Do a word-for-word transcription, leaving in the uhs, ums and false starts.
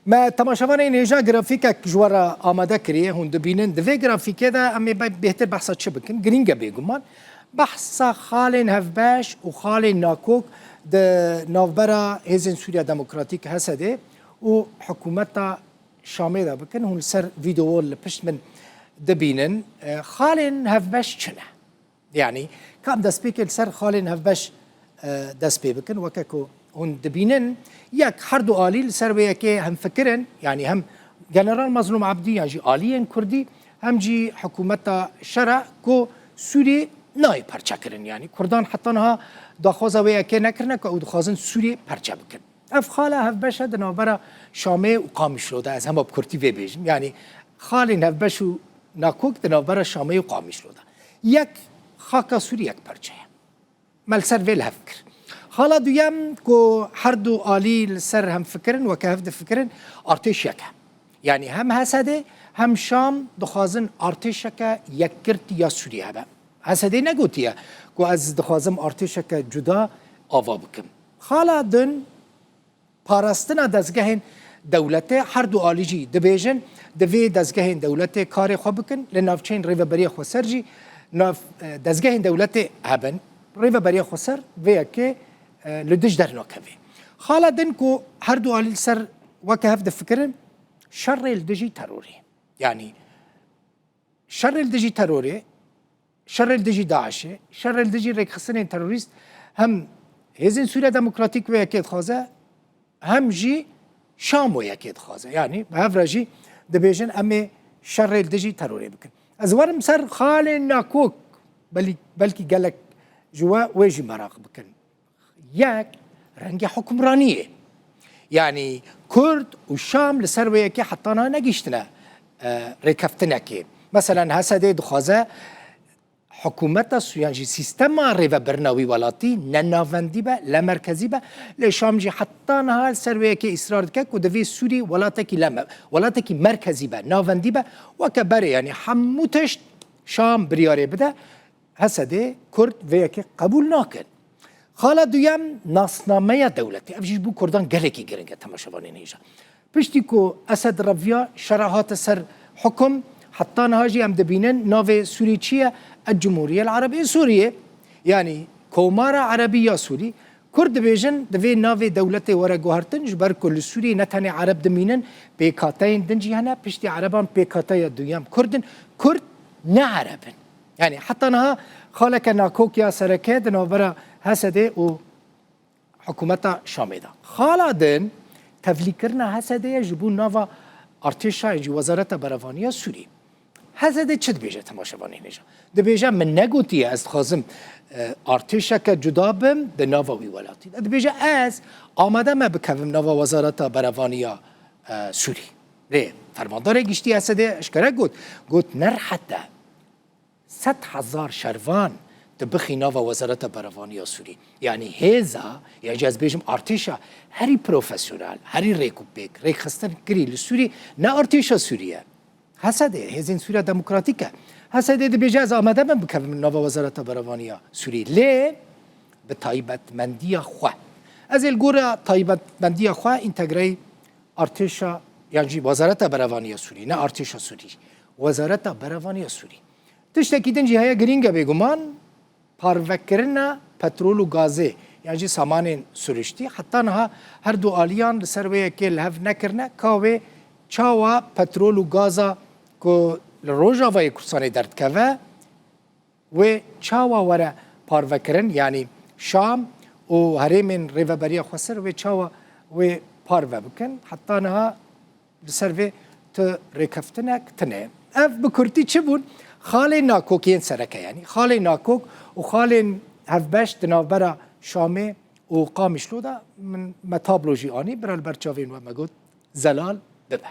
Me temaşevanên hêja grafîkek ji we re amade kiriye. Hûn dibînin, di vê grafîkê de em ê be-, bêhtir behsa çi bikin? Girîng e bêguman. Behsa xalên hevbeş û xalên nakok di navbera Hêzên Sûriya Demokratîk, H S D, û hikûmeta Şamê de bikin. Hûn li ser vîdeo li pişt min dibînin. E, xalên hevbeş çi ne? Yanî, ka em destpêkê li ser xalên hevbeş, e, dest pê bikin. Weke ku hûn dibînin, yek, her du alî li ser wê yekê hemfikir in, yanî hem General Mazlûm Ebdî yan jî aliyên Kurdî, hem jî hikûmeta şer e ku Sûrî nayê perçekirin. Yanî Kurdan heta niha daxwaza wê yekê nekirine ku ew dixwazin Sûrî perçe bikin. Ev xala hevbeş e di navbera Şamê û Qamişlo de, ez hema bi kurtî vê bêjim. Yanî xalên hevbeş û nakok di navbera Şamê û Qamişlo de. Yek, xaka Sûrî yek perçe ye. Me li ser vê li hev kir. Xala duyem ku her du alî li ser hemfikir in, weke hev difikirin, artêş yek e. Yanî hem H S D hem Şam dixwazin artêşeke yekgirtî ya Sûrî hebe. H S D negotiye ku ez dixwazim artêşeke cuda ava bikim. Xala din, parastina dezgehên dewletê, her du alî jî dibêjin, divê dezgehên dewletê karê xwe bikin, li navçeyên Rêveberiya Xweser jî nav, e, dezgehên dewletê hebin, Rêveberiya Xweser vê yekê, e, li dij dernakeve. Xala din ku her du alî li ser weke hev difikirin, şerê li dijî terorê. Yanî şerê li dijî terorê, şerê li dijî DAIŞê, şerê li dijî rêkxistinên terorîst hem Hêzên Sûriya Demokratîk wê yekê dixwaze, hem jî Şam wê yekê dixwaze. Yanî bi hev re jî dibêjin, em ê şerê li dijî terorê bikin. Ez werim ser xalên nakok, belî-, belkî gelek ji we wê jî meraq bikin. Yek, rengê hukimraniyê. Yanî Kurd û Şam li ser wê yekê heta niha negihiştine, e, rêkeftinekê. Meselen, H S D dixwaze hikûmeta Sû-, yan jî sîstema rêvebirina wî welatî ne navendî be, le merkezî be. Lê Şam jî heta niha li ser wê yekê îsrar dike ku divê Sûrî welatekî le me-, welatekî merkezî be, navendî be. Weke berê, yanî hemû tişt Şam biryarê bide. H S D, Kurd vê yekê qebûl nakin. Xala duyem, nasnameya dewletê. Ev jî ji bo Kurdan gelekî giring e, temaşevanên hêja. Piştî ku Esed reviya, şera hate ser hukum, heta niha jî em dibînin navê Sûrî çi ye? El Cumhuriye El Erebiye Sûriye. Yanî Komara Erebî ya Sûrî. Kurd dibêjin, divê navê dewletê were guhertin, ji ber ku li Sûriyê ne tenê Ereb dimînin, pêkhateyên din jî hene, piştî Ereban pêkhateya duyem Kurd in. Kurd ne Ereb in. Yanî heta niha xaleke nakok ya sereke di navbera H S D û hikûmeta Şamê de. Xala din tevlîkirina H S D ye ji bo nava artêşa, jî Wezareta Berevaniya Sûrî. H S D çi dibêje, temaşevanên hêja? Dibêje, min negotiye ez dixwazim, e, artêşeke cuda bim di nava wî welatî de. Dibêje, ez amade me bikevim nava Wezareta Berevaniya, e, Sûrî. Lê fermandarê giştî H S D eşkere got, got, ne rehet e. Sed hezar şervan tu bixî nava Wezareta Berevaniya Sûrî. Yanî hêza, ya jî ez bêjim artêşa herî profesyonel, herî rêk û pêk, rêkxistin kirî li Sûrî ne artêşa Sûrî ye. H S D, Hêzên Sûriya Demokratîk e. H S D dibêje, ez amade me bikevim nava Wezareta Berevaniya Sûrî. Lê bi taybetmendiya xwe. Ez ê li gora taybetmendiya xwe întegreyî artêşa, yan jî Wezareta Berevaniya Sûrî, ne artêşa Sûrî. Wezareta Berevaniya Sûrî. Tiştekî din jî heye, girîng e bêguman, parvekirina petrol û gazê, yan jî samanên siruştî. Heta niha her du aliyan li ser wê yekê li hev nekirine, ka wê çawa petrol û gaza ku li Rojavayê Kurdistanê derdikeve, wê çawa were parvekirin, yanî Şam û herêmên Rêveberiya Xweser wê çawa wê parve bikin. Heta niha li ser vê tu rêkeftinek tune. Ev bi kurtî çi bûn? Xalên nakok yên sereke, yanî xalên nakok û xalên hevbeş di navbera Şamê û Qamişlo de. Min me tablo jî anî, bira li ber çavên we me got, zelal bibe.